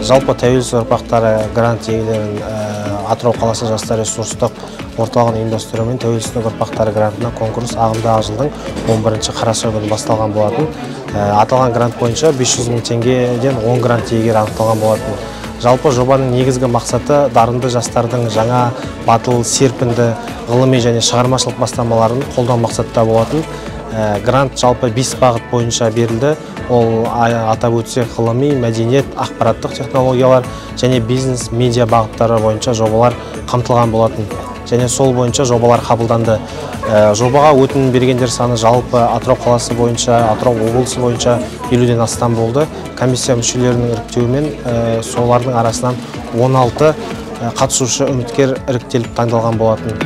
Жалпы тәуелсіз ұрпақтары грант иегерлерін Атырау қаласы жастар ресурстық орталығының ұйымдастыруымен тәуелсіздік ұрпақтары грантына конкурс ағымдағы жылдың 11 қараша күні басталған болатын. Аталған грант бойынша 500 мың теңгеден 10 грант иегері анықталған болатын. Жалпы жобаның негізгі мақсаты дарынды жастардың жаңа, батыл, серпінді, ғылыми және шығармашылық бастамаларын қолдау мақсатта болатын. Грант жалпы 5 бағыт бойынша берілді. Ол атап өтсек, ғылыми, мәдениет, ақпараттық технологиялар және бизнес, медиа бағыттары бойынша жобалар қамтылған болатын. Және сол бойынша жобалар қабылданды. Жобаға өтінім бергендер саны жалпы Атырау қаласы бойынша, Атырау облысы бойынша 50-ден астам болды. Комиссия мүшелерінің іріктеуімен солардың арасынан 16 қатысушы үміткер іріктеліп таңдалған болатын.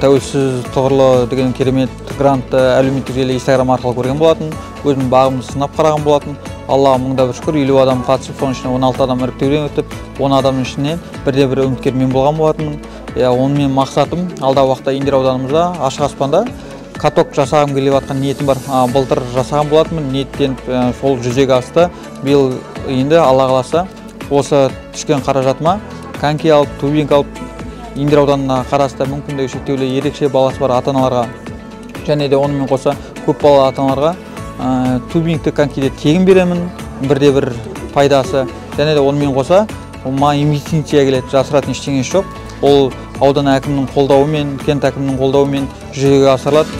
Тәуелсіз тұғырлы деген керемет грантты әлеуметтік желі Инстаграм арқылы көрген болатын. Өзім бағымды сынап қараған болатын. Аллаға мыңда бір шүкір, 50 адам қатысып, соның ішінен 16 адам іріктеуден өтіп, 10 адамның ішінен бірде-бір үміткер мен болған болатынмын. Онымен мақсатым алдағы уақытта Индер ауданымызда ашық аспанда каток жасағым келіп жатқан ниетім бар. Былтыр жасаған болатынмын, ниеттеніп, сол жүзеге асты. Биыл енді Алла қаласа осы түскен қаражатыма коньки алып, тубинг алып, Индер ауданына қарасты мүмкіндігі шектеулі ерекше баласы бар ата-аналарға және де онымен қоса көп балалы ата-аналарға тубингті, конькиді тегін беремін, бірде-бір пайдасы. Және де онымен қоса маған инвестиция келеді, жасыратын ештеңесі жоқ. Ол аудан әкімінің қолдауымен, кент әкімінің қолдауымен жүзеге асырылады.